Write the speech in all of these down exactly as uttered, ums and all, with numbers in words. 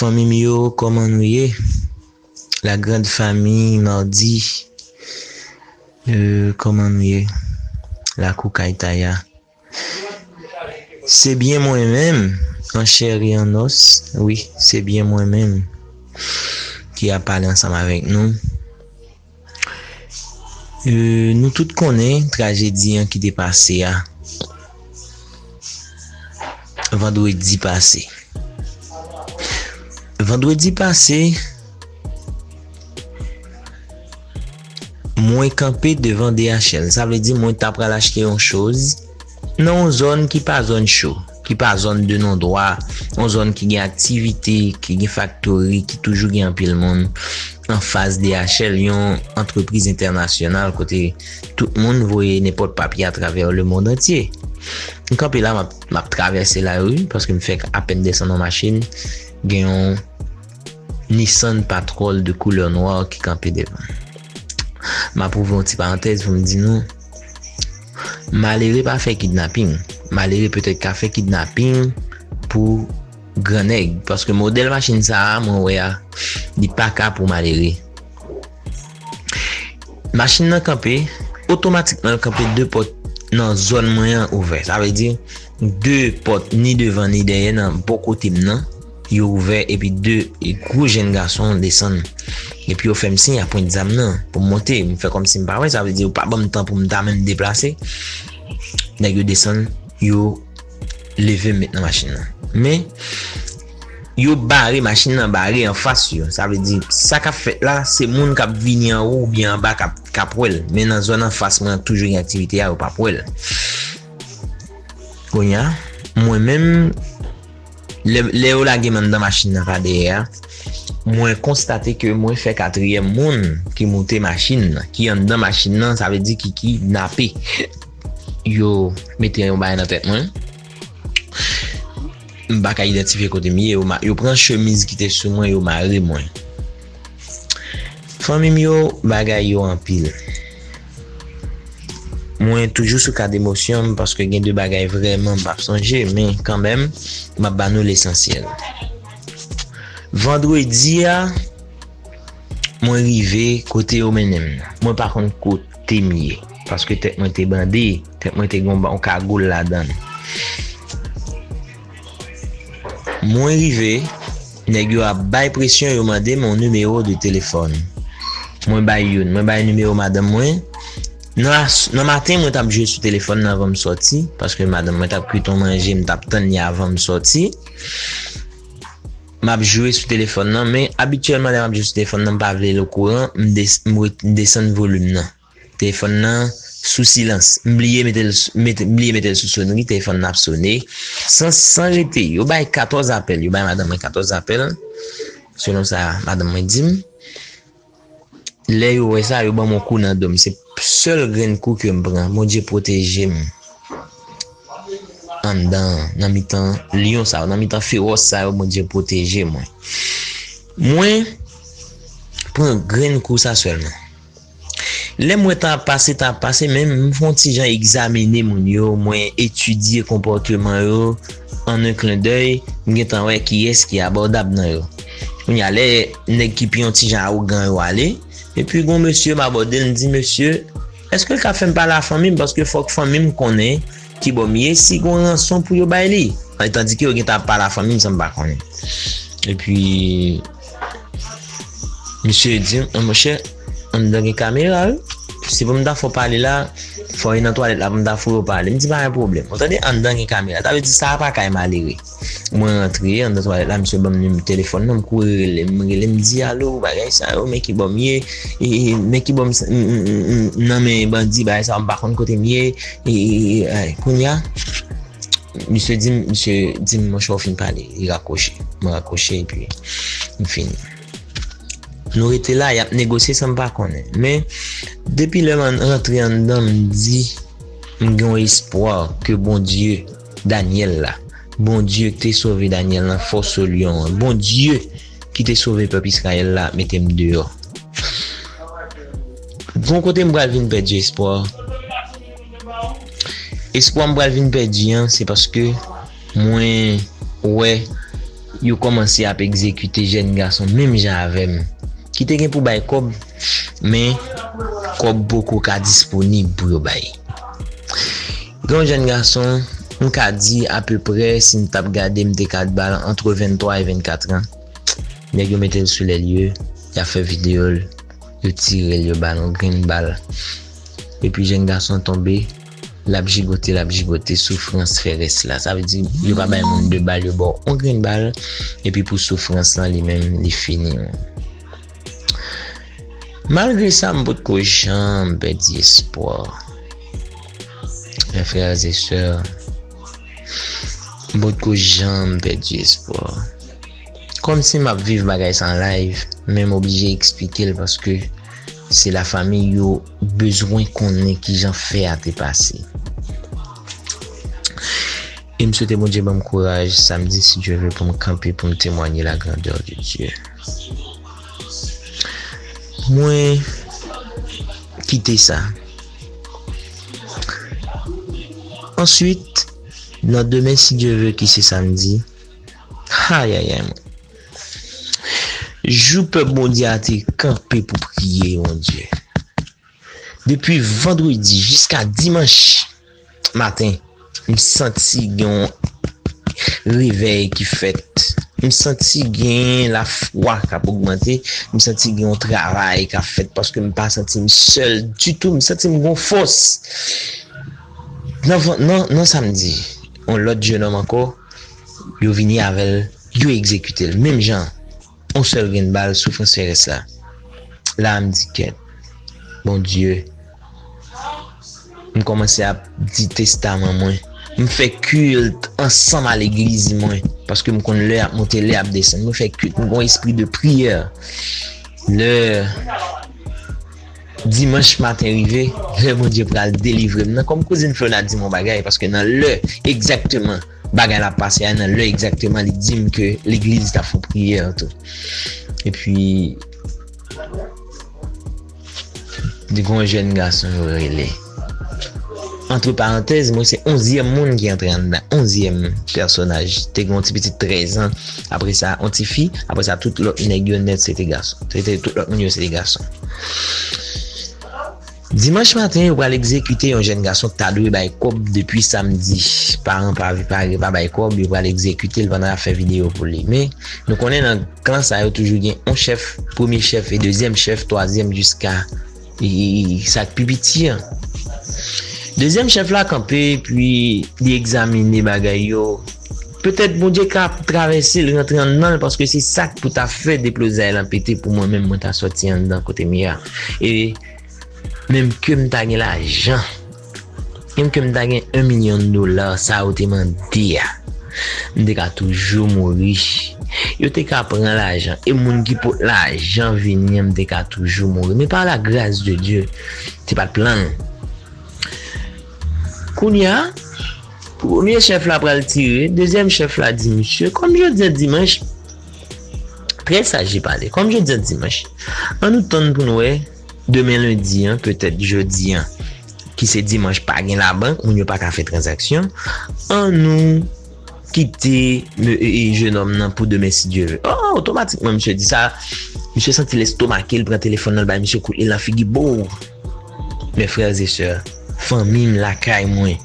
Fanmi m yo, kòman nou ye? La grande famille, mardi. Euh, kòman nou ye? Lakou kay Taya. Se byen mwen menm, an chè e an os. Wi, se byen mwen menm ki ap pale ansanm avèk nou. Euh, nou tout konnen trajedi an ki te pase a vandredi pase. Vandredi pase, mwen kanpe devan D H L. Sa vle di mwen ta pral achte yon choz nan yon zòn ki pa zòn cho, ki pa zòn de non dwa, yon zòn ki gen aktivite, ki gen faktori, ki toujou gen anpil moun. Anfas D H L, yon antrepriz entènasyonal kote tout moun voye nenpòt papye atravè lemonn antye. M kanpe la, m ap, m ap travèse lari, paske m fèk apèn desann nan machin, gen yon Nissan Patrol de koulè nwa ki kanpe devan. M ap ouvri yon ti parantèz pou m di nou, malere pa fè kidnaping. Malere petèt ka fè kidnaping pou gran nèg, paske modèl machin sa a, mwen wè a, li pa ka pou malere. Machin nan kanpe, otomatikman l kanpe de pòt nan zòn mwen an ouvè. Sa vle di, de pòt ni devan ni dèyè nan bò kote m nan, yo ouvè epi de gwo jèn gason desann. Epi yo fè m siy a pwent zam nan pou m monte. M fè kòmsi m pa wè, sa vle di yo pa ban m tan pou m ta menm deplase. Nèg yo desann, yo leve m met nan machin nan. Men, yo bare, machin nan bare anfas yo. Sa vle di, sa k ap fèt la, se moun k ap vini anwo oubyen anba k ap, k ap wè l. Men nan zòn anfas mwen, toujou gen aktivite a, yo p ap wè l. Kounye a, mwen menm, lè, lè yo lage m anndan machin nan pa dèyè a, mwen konstate ke mwen fè katriyèm moun ki moute machin nan, ki anndan machin nan, sa vle di ki kidnape. Yo mete yon bagay nan tèt mwen. M pa ka idantifye kote m ye. Yo ma-, yo pran chemiz ki te sou mwen, yo mare mwen. Fanmi m yo, bagay yo anpil. Mwen toujou sou kad emosyon m paske gen de bagay vrèman m p ap sonje, men kanmenm, m ap ba nou lesansyèl. Vandredi a, mwen rive kote yo mennen m nan. Mwen pa konn kote m ye, paske tèt mwen te bande, tèt mwen te gen yon ba-, yon kagoul ladan l. Mwen rive, nèg yo ap bay presyon, yo mande m yon nimewo de telefòn. Mwen bay youn, mwen bay nimewo madanm mwen. Nan as-, nan maten, mwen t ap jwe sou telefòn nan anvan m sòti, paske madanm mwen t ap kwit yon manje, m t ap tann li avan m sòti. M ap jwe sou telefòn nan, men abityèlman, lè m ap jwe sou telefòn nan, m pa vle l okouran, m des-, m ret-, m desann volim nan. Telefòn nan sou silans. M bliye mete l s-, mete, m bliye mete l sou sonri, telefòn nan ap sone. San, san rete, yo bay katòz apèl, yo bay madanm mwen katòz apèl, selon sa madanm mwen di m. Lè yo wè sa, yo ban m yon kou nan do m. Se sèl grenn kou ke m pran. Bondye pwoteje m anndan, nan mitan lyon sa yo, nan mitan fewòs sa yo, Bondye pwoteje mwen. Mwen pran grenn kou sa sèlman. Lè m wè tan ap pase, tan ap pase, men m fè yon ti jan egzamine moun yo, mwen etidye konpòteman yo, an un clin d'œil, m gentan wè kiyès ki abòdab nan yo. Kounye a, lè nèg ki pi yon ti jan awogan yo ale, epi gon mesye m abòde l, m di, "Mesye, èske l ka fè m pale a fanmi m? Paske fòk fanmi m konnen kibò m ye, si gon ranson pou yo bay li." Tandike yo gentan ap pale a fanmi m san m pa konnen. Epi, misye di m, "An, monchè, anndan gen kamera, wi. Si pou m ta fè w pale la, fò w nan twalèt la pou m ta fè w pale." M di, "Pa gen pwoblèm." Ou tande, anndan gen kamera. Sa vle di, sa a pa kay malere. Mwen rantre anndan twalèt la, misye ban m nimewo telefòn nan, m kouri rele, m rele, m di, "Alo, bagay sa yo, men kibò m ye, e, e, men kibò m, m, m, m, m nan men bandi, bagay sa yo, m pa konn kote m ye, e, e, e, ay, kounye a." Misye di m, misye di m, "Monchè, w fin pale." Li rakwoche. Mwen rakwoche, epi m fini. Nou rete la, y ap negosye san m pa konnen. Men, depi lè m rantre anndan, m di, m gen yon espwa ke Bondye Danyèl la, Bondye ki te sove Danyèl nan fòs lyon an, Bondye ki te sove pèp Izrayèl la, mete m deyò. Gon kote m pral vin pèdi espwa. Espwa m pral vin pèdi an, se paske mwen wè yo kòmanse ap egzekite jèn gason menm jan avè m, ki te gen pou bay kòb, men kòb poko ka disponib pou yo bay. Gen yon jèn gason, m ka di apeprè, si m t ap gade, m te ka ba l antre venntwa e vennkat an. Nèg yo mete l sou lè l ye, y ap fè videyo l, yo tire l, yo ba l yon grenn bal. Epi jèn gason tonbe, l ap jigote, l ap jigote, soufrans fè rès la. Sa vle di, yo pa bay moun de bal, yo ba w yon grenn bal, epi pou soufrans lan, li menm, li fini. Malgre sa, m potko janm pèdi espwa. Mes frères et sœurs, m potko janm pèdi espwa. Kòmsi m ap viv bagay sa an live, men m oblije eksplike l paske se lafanmi yo bezwen konnen kijan fè a te pase. E m swete Bondye ban m kouraj samdi, si Dye vle, pou m kanpe, pou m temwaye la grandeur de Dieu. Mwen kite sa. Answit, nan demen, si Dye vle, ki se samdi, ayayay, mwen. Jou pèp Bondye a te kanpe pou priye, Bondye. Depi vandredi jiska dimanch maten, m santi gen yon revèy ki fèt. M santi gen lafwa k ap ogmante. M santi gen yon travay k ap fèt paske m pa santi m sèl ditou. M santi m gen yon fòs. Nan, van- nan, nan samdi, yon lòt jennonm ankò, yo vini avè l, yo egzekite l. Menm jan, yon sèl grenn bal, soufrans fè rès la. La, m di, kèt, Bondye, m kòmanse ap di testaman mwen. M fè kilt ansanm a legliz mwen, paske m konn lè ap monte, lè ap desann. Mwen fè kilt, m gon espri de priyè. Lè dimanch maten rive, lè Bondye pral delivre m nan. Kòm kouzin Flona di m yon bagay, paske nan lè egzakteman bagay la pase a, nan lè egzakteman li di m ke legliz ta fè yon priyè tou. Epi, di gon jèn gason yo rele. Antre parantèz, mwen se onzyèm moun ki antre anndan, onzyèm pèsonaj. Te gen yon ti pitit trèz an, apre sa, yon ti fi, apre sa, tout lòt nèg yo nèt se te gason. Se te tout lòt moun yo se te gason. Dimanch maten, yo pral egzekite yon jèn gason k ta dwe bay kòb depi samdi. Paran pa, pa, pa bay kòb, yo pral egzekite l pandan y ap fè videyo pou li. Men, nou konnen nan klan sa yo toujou gen yon chèf, premye chèf e dezyèm chèf, twazyèm jiska e, e, e, sa k pi piti an. Dezyèm chèf la kanpe, epi li egzamine bagay yo. Petèt Bondye ka travèse l, rantre anndan l, paske se sa k pou ta fè deplozay lan pete pou mwen menm, mwen ta sòti anndan kote m ye a. E menm ke m ta gen lajan, menm ke m ta gen yon milyon dola, sa yo te mande a, m te ka toujou mouri. Yo te ka pran lajan. E moun ki pot lajan vini an, m te ka toujou mouri. Men pa la gras de Dye, se pa t plan l. Kounye a, premye chèf la pral tire, dezyèm chèf la di misye, kòm jodi a dimanch, trè saj li pale, kòm jodi a dimanch, ann nou tann pou n wè, demen lendi an, petèt jodi an, ki se dimanch, pa gen labank, moun yo pa ka fè tranzaksyon, ann nou kite me- e- e jennonm nan pou demen si Dye vle. Oh, otomatikman, misye di sa. Misye santi l estomake, l pran telefòn nan, l bay misye kout li nan figi, bow! Mes frères et sœurs, fanmi m lakay mwen.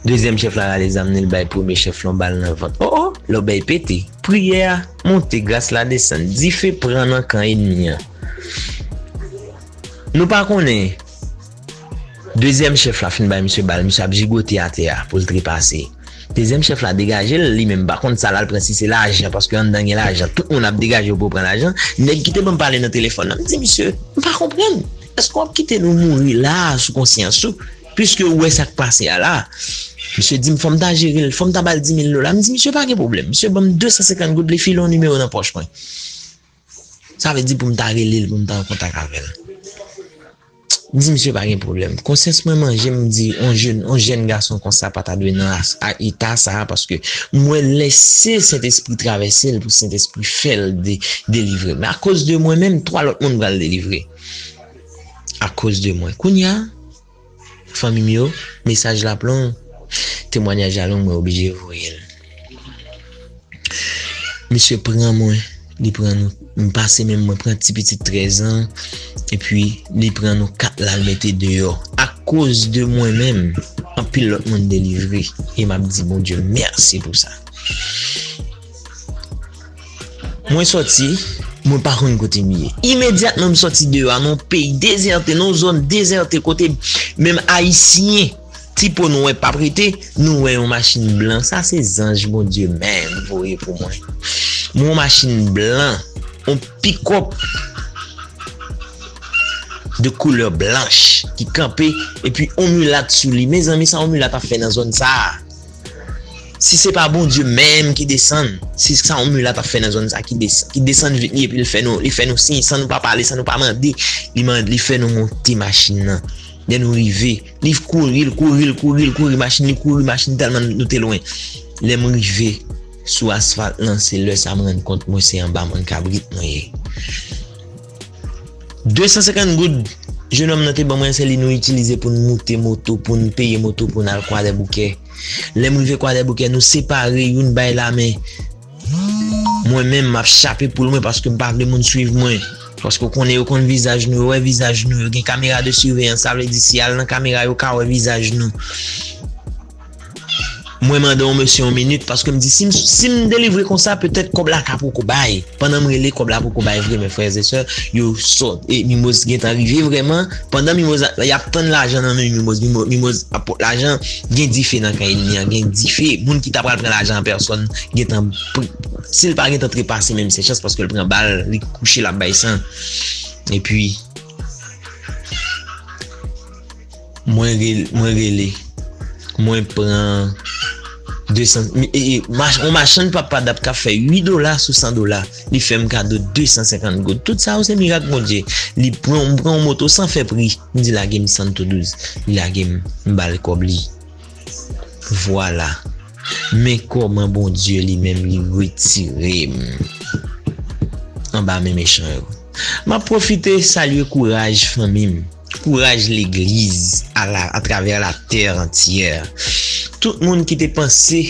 Dezyèm chèf la rale zam li, l bay premye chèf la yon bal nan vant. Oh, oh, lòbèy pete. Priyè a monte, gras la desann. Dife pran nan kan ènmi an. Nou pa konnen. Dezyèm chèf la fin bay misye bal, misye ap jigote atè a pou l trepase. Dezyèm chèf la degaje l, li menm pa konn sa l al pran, si se lajan, paske anndan gen lajan. Tout moun ap degaje yo pou yo pran lajan. Nèg ki te ban m pale nan telefòn nan, m di, misye, m pa konprann. Èske w ap kite nou mouri la a sou konsyans ou? Piske ou wè sa k pase a la. Misye di m, fò m ta jere l, fò m ta ba l dis mil dola. M di, misye, pa gen pwoblèm. Misye ban m de san senkant goud, li file yon nimewo nan pòch mwen. Sa vle di pou m ta rele l, pou m ta an kontak avè l. M di misye pa gen pwoblèm. Konsyans mwen manje m, m di, on jèn, on jèn gason konsa pa ta dwe nan as- a eta sa a, paske m wè lè se Sentespri travèse l pou Sentespri fè l de- delivre. Men akoz de mwen menm, twa lòt moun pral delivre. Akoz de mwen. Kounye a, fanmi m yo, mesaj la ap long. Temwanyaj la long, mwen oblije voye l. Misye pran mwen, li pran nou, m pase menm, mwen pran ti pitit trèz an, epi li pran nou kat la, l mete deyò. Akoz de mwen menm, anpil lòt moun delivre, e m ap di Bondye mèsi pou sa. Mwen sòti, mwen pa konn kote m ye. Imedyatman m sòti deyò a, nan yon peyi dezète, nan yon zòn dezète kote menm Ayisyen, ti po nou wè p ap rete, nou wè yon machin blan. Sa se zanj Bondye menm voye pou mwen. Mwen yon machin blan, yon pikòp de koulè blanch ki kanpe, epi yon milat sou li. Mezanmi, sa yon milat ap fè nan zòn sa a? Si se pa Bondye menm ki desann, si sa yon milat ap fè nan zòn sa ki desann, ki desann vit li epi l fè nou, li fè nou siy san nou pa pale, san nou pa mande, li mande, li fè nou monte machin nan. Lè nou rive, li kouri, l kouri, l kouri, l kouri, machin li kouri, machin tèlman nou te lwen. Lè m rive sou asfalt lan, se lè sa m rann kont mwen se anba mòn kabrit mwen ye. De san senkant goud, jenòm nan te ban mwen, se li nou itilize pou n moute moto, pou n peye moto, pou n al Kwadèboukè. Lè m rive Kwadèboukè, nou separe, youn bay lamen. Mwen menm, m ap chape poul mwen paske m pa vle moun swiv mwen. Paske w konnen yo konn vizaj nou, yo wè vizaj nou, yo gen kamera de siveyans, sa vle di si y al nan kamera, yo ka wè vizaj nou. Mwen mande yon mesye yon minit, paske m di, si m, si m delivre konsa, petèt kòb la ka poko bay. Pandan m rele, kòb la poko bay vre, men frè e sè, yo sòt, e Mimoz gentan rive vrèman. Pandan Mimoz, y ap tann lajan nan men Mimoz, Mimoz, Mimoz ap pot lajan, gen dife nan kay li an, gen dife. Moun ki ta pral pran lajan an pèsòn, gentan, pri- si l pa gentan trepase menm se chans, paske l pran bal, li kouche, l ap bay san. Epi, Mwen rel- mwen rele. Mwen pran de san, e, e, mach- yon machann papa dap k ap fè uit dola sou san dola. Li fè m kado de san senkant goud. Tout sa yo se mirak Bondye. Li pran, m pran yon moto san fè pri. M di lage m Santo douz. Li lage m, m ba l kòb li. Vwala. Men kòman Bondye li menm li retire m anba men mechan yo. M ap pwofite salye kouraj fanmi m, kouraj legliz a la, atravè latè antyè. Tout moun ki te panse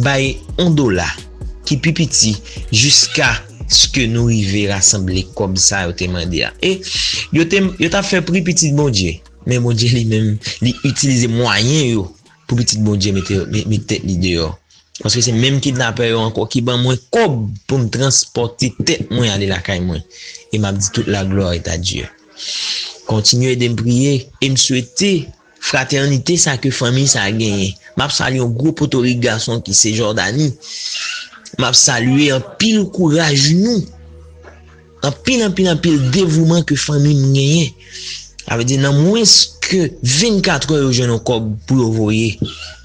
bay yon dola ki pi piti jiskaske nou rive rasanble kòb sa yo te mande a. E yo te, yo t ap fè pri pitit Bondye, men Bondye li menm, li itilize mwayen yo pou pitit Bondye mete, met, met tèt li deyò. Paske se menm kidnapè yo ankò ki ban mwen kòb pou m transpòte tèt mwen ale lakay mwen. E m ap di tout la gloire est à Dieu. Kontinye ede m priye e m swete fratènite sa ke fanmi sa genyen. M ap salye yon gwo potorik gason ki se Jordanie. M ap salye anpil kouraj nou. Anpil, anpil, anpil devouman ke fanmi m genyen. Sa vle di, nan mwens ke vennkat è, yo jwenn yon kòb pou yo voye.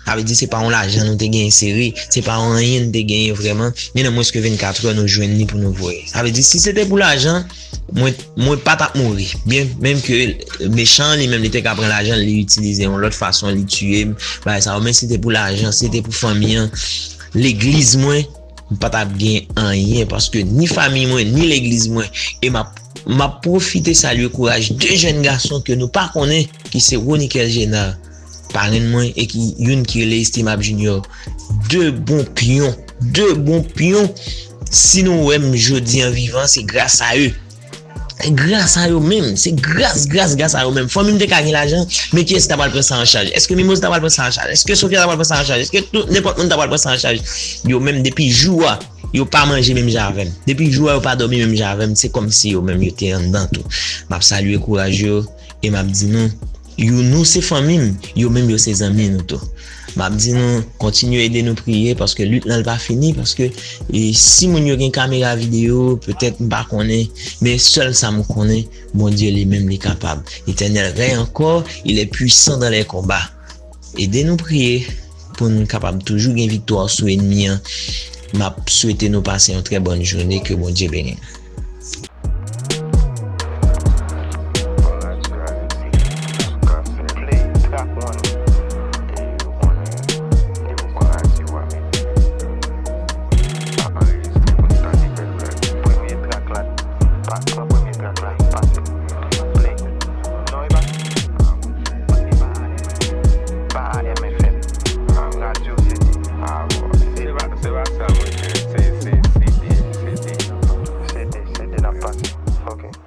Sa vle di, se pa yon lajan nou te genyen sere, se pa yon anyen nou te genyen vrèman, men nan mwens ke vennkat è, nou jwenn li pou nou voye. Sa vle di, si se te pou lajan, mwen, mwen pa t ap mouri. Byen, menm ke mechan an, li menm, li te ka pran lajan, li itilize yon lòt fason, li tiye m, bagay sa yo. Men si se te pou lajan, si se te pou fanmi an, legliz mwen, m pa t ap gen anyen, paske ni fanmi mwen, ni legliz mwen, e m ap, m ap pwofite salye kouraj de jèn gason ke nou pa konnen, ki se Ronikel Génard, parenn mwen, e ki youn ki rele Estimable Junior. De bon pyon, de bon pyon. Si nou wè m jodi an vivan, se gras a yo. Gras a yo menm, se gras, gras, gras a yo menm. Fanmi m te ka gen lajan, men kiyès ki ta pral pran sa an chaj? Èske Mimoz ta pral pran sa an chaj? Èske Sofia ta pral pran sa an chaj? Èske tout, nenpòt moun ta pral pran sa an chaj? Yo menm, depi jou a, yo pa manje menm jan avè m. Depi jou a, yo pa dòmi menm jan avè m. Se kòmsi yo menm, yo te anndan tou. M ap salye kouraj yo, e m ap di nou, yo, nou se fanmi m, yo menm yo se zanmi nou tou. M ap di nou, kontinye ede nou priye, paske lit lan l pa fini, paske, e, si moun yo gen kamera videyo, petèt m pa konnen, men sèl sa m konnen, Bondye li menm li kapab. L'Éternel règne encore, il est puissant dans les combats. Ede nou priye pou n kapab toujou gen viktwa sou ènmi an. M ap swete nou pase yon trè bòn jounen, ke Bondye beni nou.